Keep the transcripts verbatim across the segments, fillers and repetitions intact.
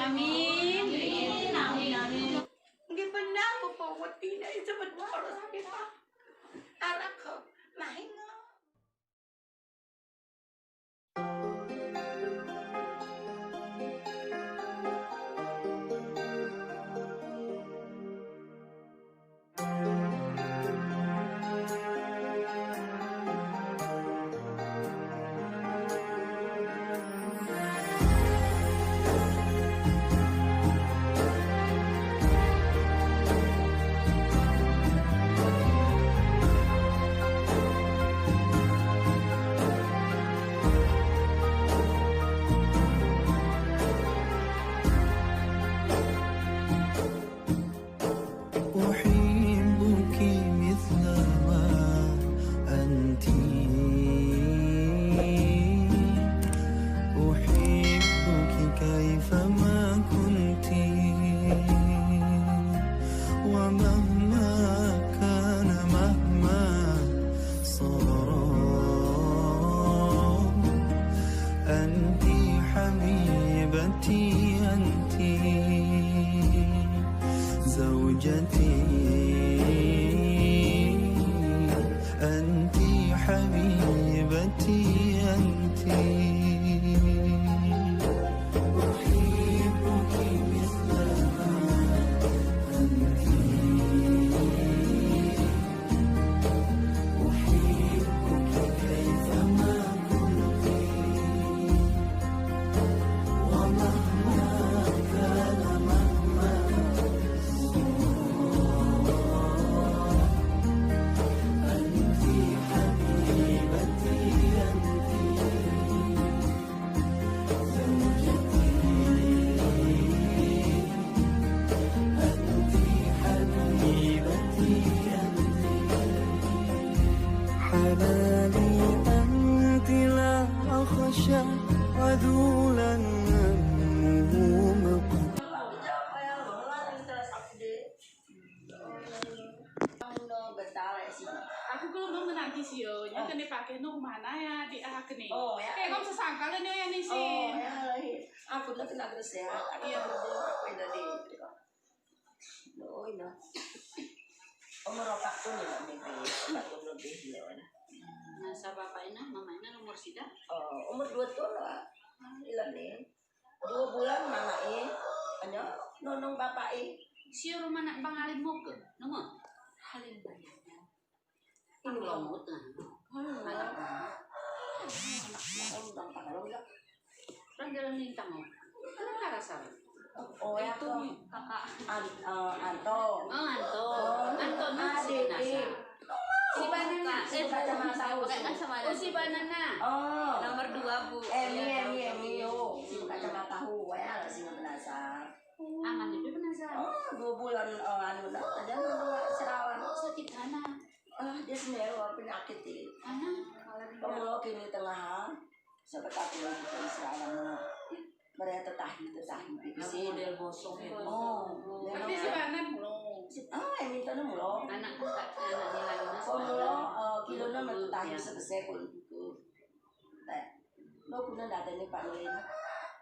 Amin. Amin, amin, amin. Nggih benar, Bapak Wati, dari sebet poros kita. Arak ke, main. أحبك مثل ما أنت، أحبك كيفما كنت، ومهما كان مهما صار، أنت حبيبتي أنت. زوجتي أنت حبيبتي أنت. أحبك مثل ما أنت. أحبك كيفما كنت. ومهما كان مهما أنت حبيبتي أنت. زوجتي أنت حبيبتي أنت. حلالي أنت لا أخشى عذولا عنه مقتا. Aku kalau mau menanti sio, nya kene pakai no mana ya di ah kene. Oh, ya. Kayak kamu sesangkal ini ya nih sih. Oh, ya, lagi. Aku udah kena terus ya. Aku iya. Udah beli apa ini tadi? Oh, ini. Umur otak tuh nih, lebih, otak tuh lebih, ya, mana? Nah, sa bapak ini, mama ini umur sida? Oh, umur dua tahun lah. Ilan nih. Dua bulan mama i, anya, nonong bapa i. Sio rumah anak Bang Alim Moke, nonong. Halim banyak. Ini lomot lah. Hmm. Anak. Anak. Anak. Anak. Anak. Orang jalan lintang, oh. Kenapa rasa? Oh, ya, itu kakak. An-, eh, Anto. Oh, Anto. Oh, Anto, nah, si Nasa. Si Banana. Si Kacamata. Oh, si Banana. Oh. Nomor dua, Bu. Emi, iya, Emi, Emi, oh. Si Kacamata, oh, ya, si Banasa. Aman, Ibu Banasa. Oh, dua bulan, oh, anu, nah, ada nomor serawan. Sakit mana? Ah, dia sendiri, wah, penyakit, eh. Mana? Pemulung ini tengah, ah. Sebab aku lagi terus lama. Mereka tetahi, tetahi, bikin. Model bosong ya. Oh, tapi memang. Si Banan belum. Si, ah, yang minta nemu lo. Anak, anak nila ini. Oh, belum, eh, kilo enam tetahi sebesar pun itu. Nah, lo guna data ini Pak Lin.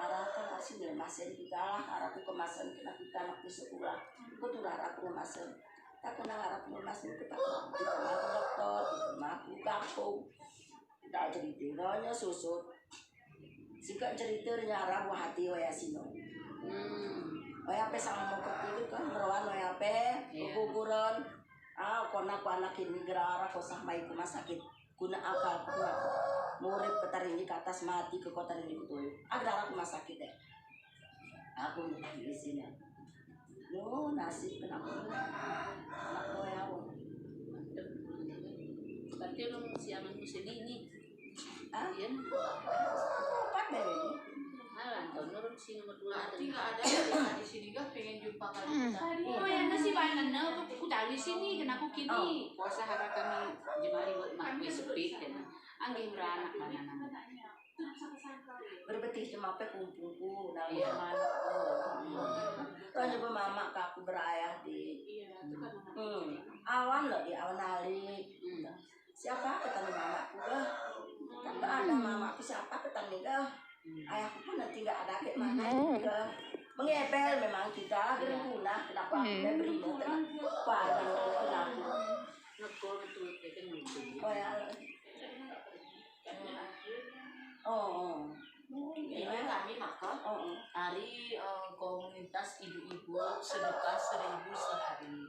Arah kan asli dari masen kita lah, arah ku kemasan kena kita anak di sekolah. Betul arah ku kemasan. Tak kena arah ku kemasan kita, kita mah dokter, kita mah kampung. Nda cerita, nanya susut. Singkat cerita, nanya arah buah hati waya sino. Hmm. Waya pe sama mau ketiga kan, meroan waya pe, iya. Kukuran. Ah, kona ku anak ini gerara kosah mai ku masakit. Guna akal ku. Murid ketaringi ke atas mati ke kota ini betul. Agak arah ku masakit deh. Aku di sini. Yo, nasib kenapa? Anak boya. Berarti lu siangan musim ini. Ah? Iya. Empat dari ini. Malah, tahun nurun sih nomor dua. Berarti nggak ada di sini, nggak pengen jumpa kali kita. Oh, ya, nasi banana, aku, aku tali sini, kena aku kini. Oh. Puasa hara kami jemari buat mak, mak sepit, kena. Anggih beranak, mana-mana. Berbetih cuma pe kumpulku, nang iya. Mana, oh. Tanya be mama ke aku berayah di. Iya, itu kan. Hmm. Awan lo di awan ali. Hmm. Siapa ketemu mamaku ke? Kan nggak ada mamaku, siapa ketemu ke? Hmm. Ayahku pun nanti nggak ada ke mana ke? Menge- Bel memang kita berguna, kenapa? Hmm. Bel berguna, kenapa? Negor itu, itu. Oh, ya. Oh, oh. Ini kami maka, oh, oh, dari, eh, komunitas ibu-ibu sedekah seribu sehari.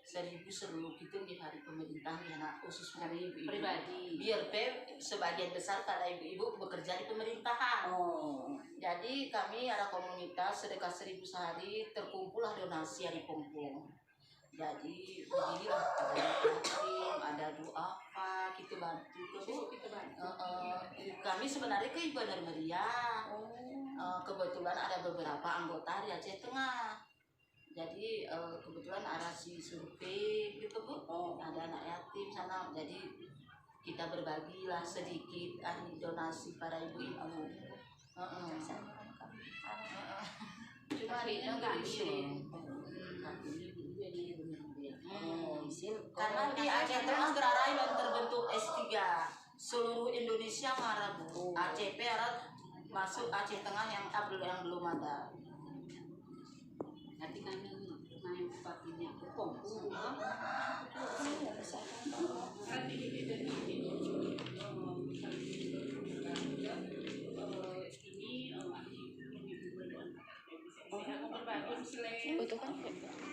Seribu seru gitu di hari pemerintah, ya, nak, khusus kami ibu-ibu. Pribadi. Biar pe sebagian besar para ibu-ibu bekerja di pemerintahan. Oh. Jadi kami ada komunitas sedekah seribu sehari, terkumpullah donasi hari Pongpong. Jadi, beginilah, ada yatim, ada duafa, kita bantu ke, Bu. Kita bantu. Heeh. Kami sebenarnya ke Ibandarmeriah. Oh. Eh, kebetulan ada beberapa anggota di Aceh Tengah. Jadi, eh, kebetulan ada si Surti, gitu, Bu. Oh. Ada anak yatim sana. Jadi, kita berbagilah sedikit, ah, donasi para ibu-ibu. Heeh. Heeh. Cuma ini nggak bisa. Hmm. Oh, isin. Karena di Aceh Tengah gerarai yang terbentuk S tiga. Seluruh Indonesia ngarap. Oh. Aceh pe arat masuk Aceh Tengah yang, ah, belum, yang belum ada. Nanti kami main sepatunya.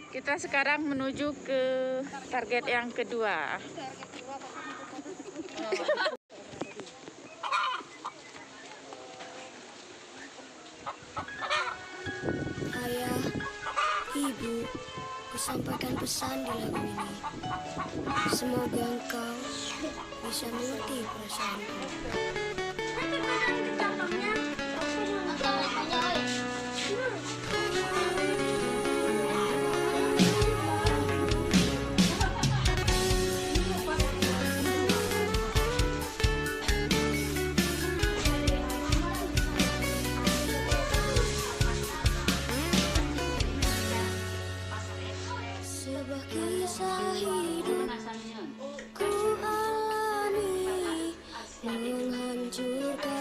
Kita sekarang menuju ke target yang kedua. Ayah, Ibu, kusampaikan pesan di lagu ini. Semoga engkau bisa mengerti perasaanku. Sebuah kisah hidupku ani menghancurkan.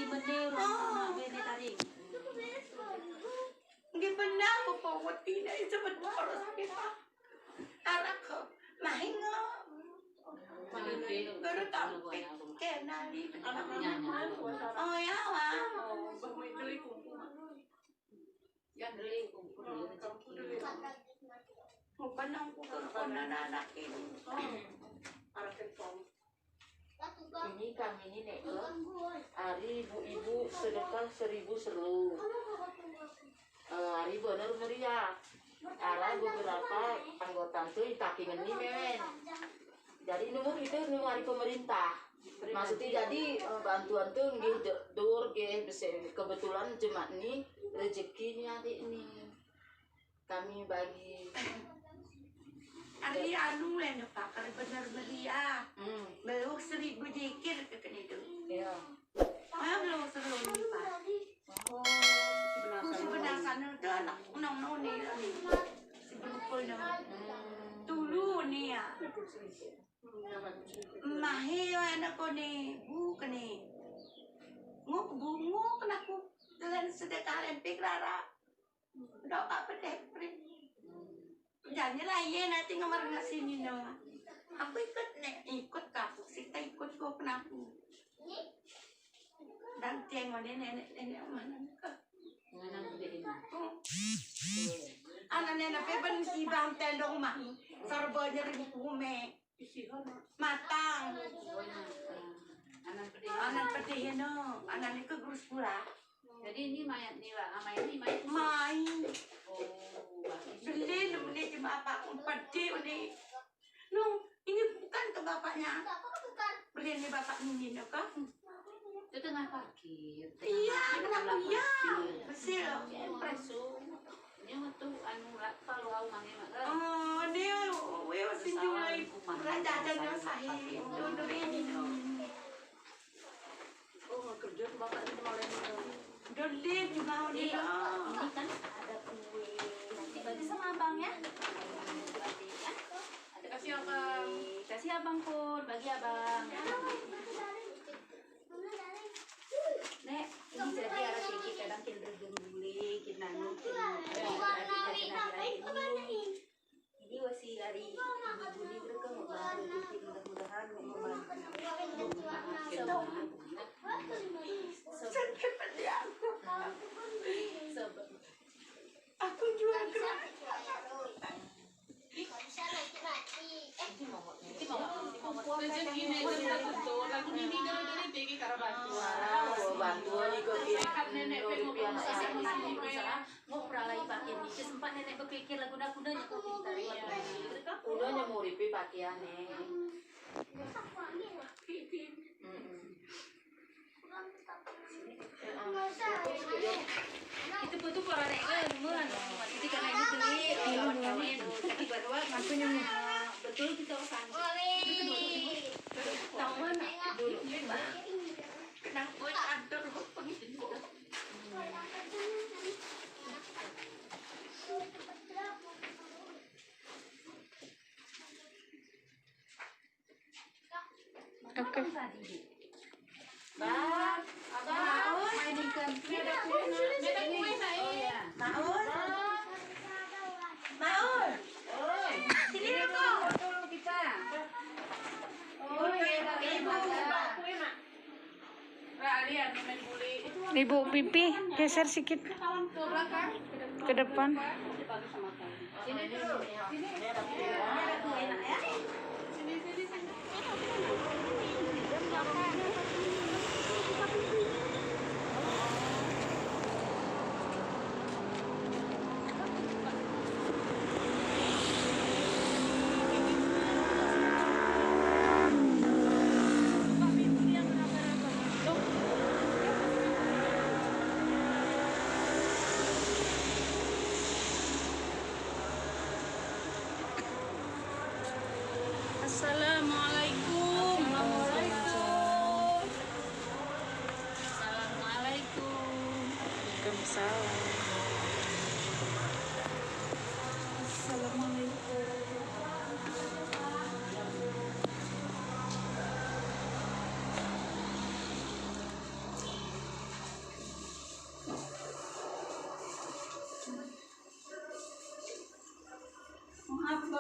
Bener, oh. Bener tadi. Nggih bener, Bapak, wati na itu betul, Pak. Arak, mahinga. Guru tampik, kenali. Oh, ya, Wak. Bukan nang bukan konan anak ini. Ini kami ini, Nek, ari ibu-ibu sedekah seribu selu. Eh, ari bener meriah. Ara beberapa anggota itu itakingan ini, Memen. Jadi nemu itu nemu ari pemerintah. Maksudnya jadi, eh, bantuan tuh nggih do-, dur nggih, bisa kebetulan jemaat ini rezeki ini adik ini. Kami bagi. Ari anu lén, Pak, ari bener meriah. Hmm. Beluk seribu jikir ke kene itu. Iya. Ah, beluk seribu, Pak. Oh, sebenar sana itu anak unang noni, si Bungkul noni. Hmm. Dulu nih ya. Mahi anak ko nih, bu kene. Nguk bu, nguk naku. Dengan sedekah lempik rara. Ndak apa deh, Pri. Janji lah, iya, nanti ngamar ngasih nino. Aku ikut, Nek, ikut ka aku, sita ikut ko kenaku. Dan tiang ngone nenek, nenek mana ka? Mana udah ini? Hmm. Anak nenek pe ben sibang tendong mah. Sarba nyeri kume. Matang. Anan pedih. Anan pedih, no. Anan ini ke guru sekolah. Jadi ini mayat ni, Wak. Ah, mayat ni, mayat ni. Main. Oh, bagus. Beli lu ni cuma apa, pedih ni. No, ini bukan ke bapaknya. Beli ni bapak ini, no, ke? Itu tengah parkir. Iya, kenapa iya? Besil. Preso. Ini waktu anu, Wak, kalau au mangga, Wak. Oh, ini, wé, sinjulai. Raja dan sahi. Dulu ini, no. Oh, kerja tuh bapak ini malah ini. Dulu juga ini, no. Ini kan ada kue. Nanti bagi sama abang, ya. Bagi, ya. Ada kue. Kasih, Abang. Kasih, Abang Pur. Bagi, Abang. Nek, ini jadi arah tinggi kadang kin regeng bule, kin nanu, kin, kin, kin, kin, kin, kin. Ini wasi ari ibu ni mereka mau bantu dikit, mudah-mudahan mau membantu. Sabar. Sabar. Sabar. Aku juga keras. Rezeki nek, lagu ini, lagu ini, dali, dali, bagi kara bantuan. Oh, bantuan juga. Sehat nenek, mau usaha, mau usaha. Mau peralai pakai ini. Sempat nenek berpikir lagu nak gunanya kok pintar. Iya. Gunanya mau ripi pakaian, nek. Mm-mm. Itu betul orang nek, eh, teman. Itu karena ini beli, eh, orang kawin. Tapi baru aku nemu. Betul kita usah. Tahu mana? Dulu. Kenapa kantor pengitu? Oke. Bang, Abang. Maun. Maun. Maun. Oi. Sini dulu. Foto dulu kita. Oh, iya, Bang. Ibu. Ibu Pipi, geser sikit ke depan. Assalamualaikum. Assalamualaikum. Assalamualaikum. Waalaikumsalam. Assalamualaikum.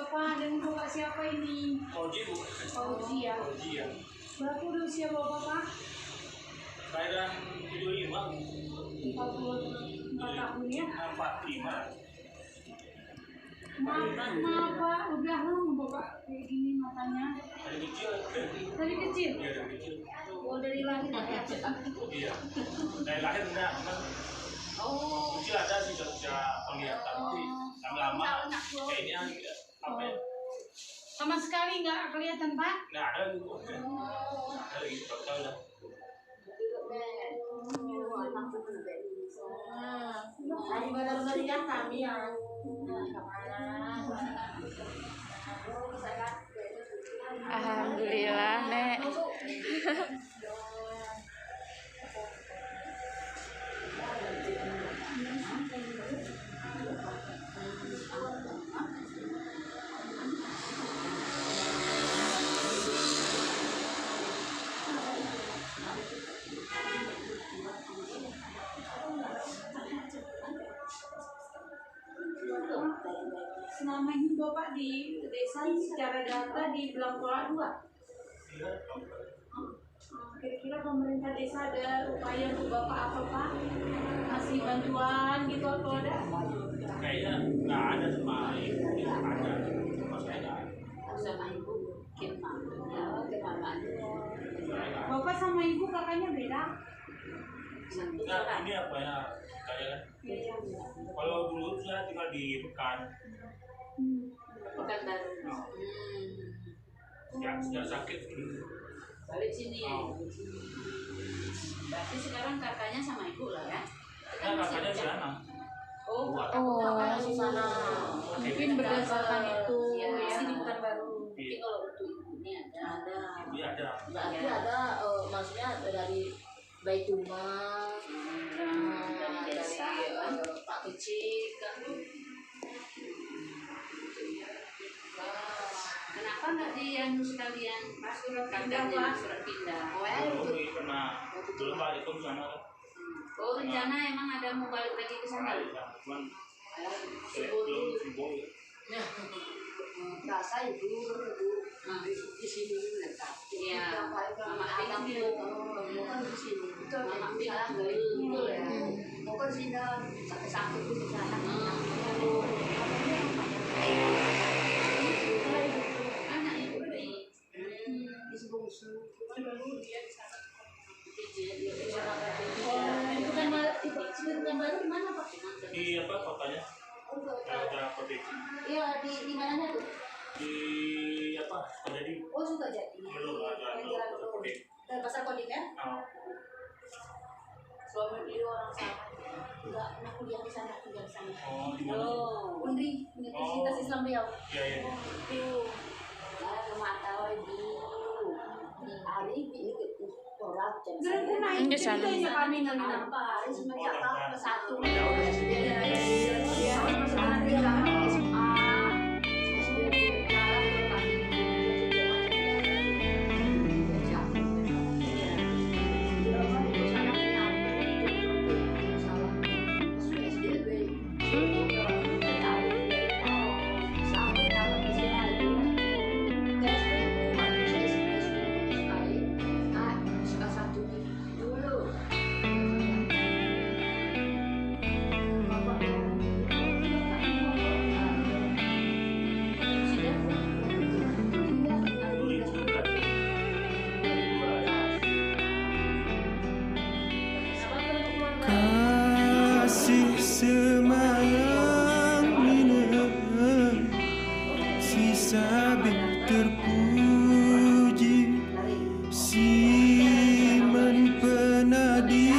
Pak, dengan Bapak siapa ini? Fauji, Bu. Fauji, ya. Fauji, ya. Berapa udah usia Bapak, Pak? Kelahiran tujuh lima, Bu. Empat puluh empat tahun, ya? Empat lima. Maaf, maaf, Pak, udah lama Bapak kayak gini matanya. Dari kecil. Dari kecil? Iya, dari kecil. Oh, dari lahir, ya? Iya. Dari lahir enggak, cuman kecil ada sih, bisa penglihatan, tapi lama-lama kayaknya enggak. Apa ya? Sama sekali nggak kelihatan, Pak? Nggak ada, Bu. Nggak ada lagi, total dah. Alhamdulillah, Nek. Selama ini Bapak di desa ini secara data dibilang kolak dua. Kira-kira pemerintah desa ada upaya untuk Bapak apa, Pak? Kasih bantuan gitu atau ada? Kayaknya nggak ada sama ibu, nggak ada sama saya, nggak ada. Sama ibu mungkin, Pak. Ya, oke, Pak. Bapak sama ibu kakaknya beda? Satu. Nah, ini apa ya, kayak, iya, iya, kalau dulu saya tinggal di Pekan. Hmm. Pekanbaru. Oh. Hmm. Sejak, sejak sakit. Balik sini. Oh. Berarti sekarang kakaknya sama ibu lah, ya? Nah, kakaknya di sana. Oh, kakaknya di sana. Mungkin berdasarkan itu, ya. Sini Pekanbaru. Iya. Mungkin kalau untuk ibu ini ada. Ada. Iya, ada. Berarti ada, eh, maksudnya dari Baitul Mal, hmm, dari desa, eh, Pak Kecik, kan. Kenapa nggak dianu sekalian surat pindah, Pak? Surat pindah. Oh, ya, itu. Belum, pernah. Belum balik ke sana. Oh, rencana emang ada mau balik lagi ke sana? Balik, cuman belum, belum. Nah, rasa ibu, ibu, nah, di, di sini menetap. Iya. Mama Atik di, bukan di sini. Mama Atik di, betul ya. Bukan sini, sakit-sakit di sana. Hmm. Anak ibu di Oh, itu kan baru, itu kan baru di mana, Pak? Di apa, kotanya? Daerah Kota. Iya, di, di mananya tuh? Di apa, Sukajadi. Oh, Sukajadi. Belum, ada, belum, Jalan Kota. Kodim. Dari Pasar Kodim, ya? Oh. Suami beliau orang sana. Enggak, pernah kuliah di sana, tinggal di sana. Oh, di mana? Oh, Unri, Universitas Islam Riau. Iya, iya. Oh, itu. Nah, mata ibu. Hari ini orang. Di sana. Hari semenjak tahun ke satu. Iya, iya, iya. Masuk anak di sana, S M A. Kasih semayang ina, si sabi terpuji. Siman penadi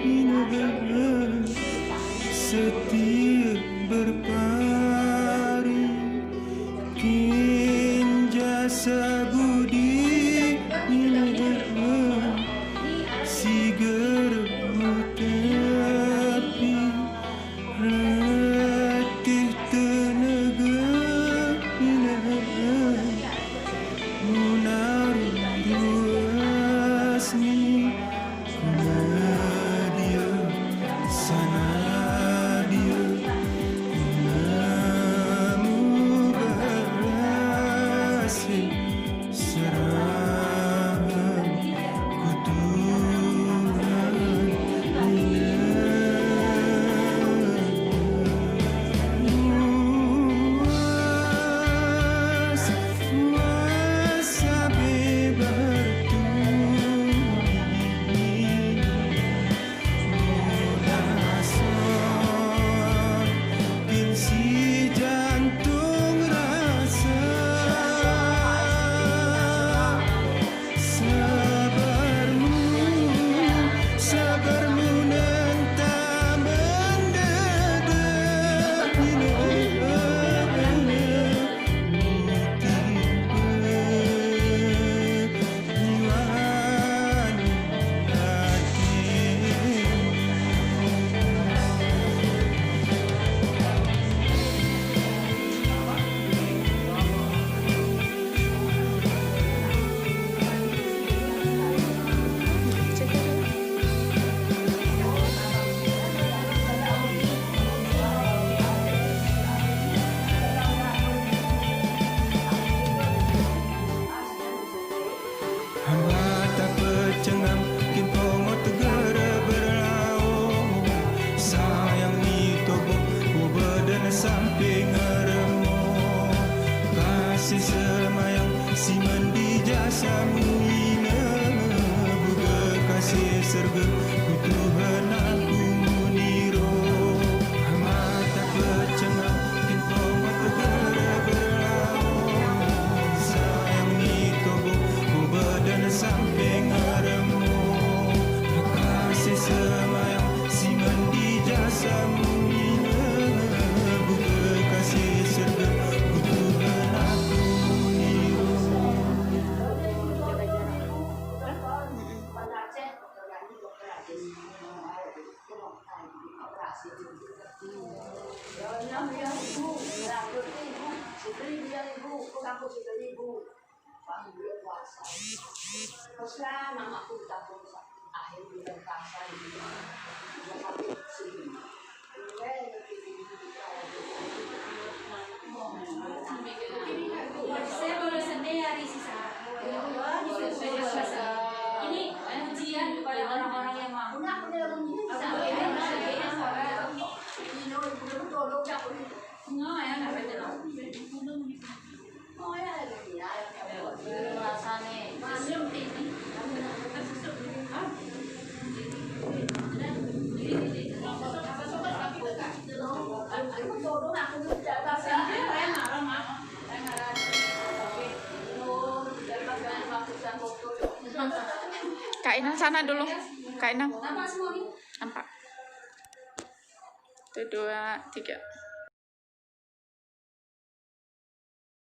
ina, setia berpari, kin jasa budi ina, si gerbu tepi. Ratih tenege ina, munar ruas ni, kuna dia sana dia, kuna muba. Semayang simen di jasa mu ine, bukase serge ku Tuhan aku muniro. Mata pecenga, kento mata gere berlaong, sayang ni tobo ku badan sampe ngeremo. Kase semayang simen di jasa mu ine, bukase serge ku Tuhan aku muniro. Ini ujian kepada orang-orang yang mampu. Kak Inang sana dulu. Kak Inang. Nampak. Satu, dua, tiga.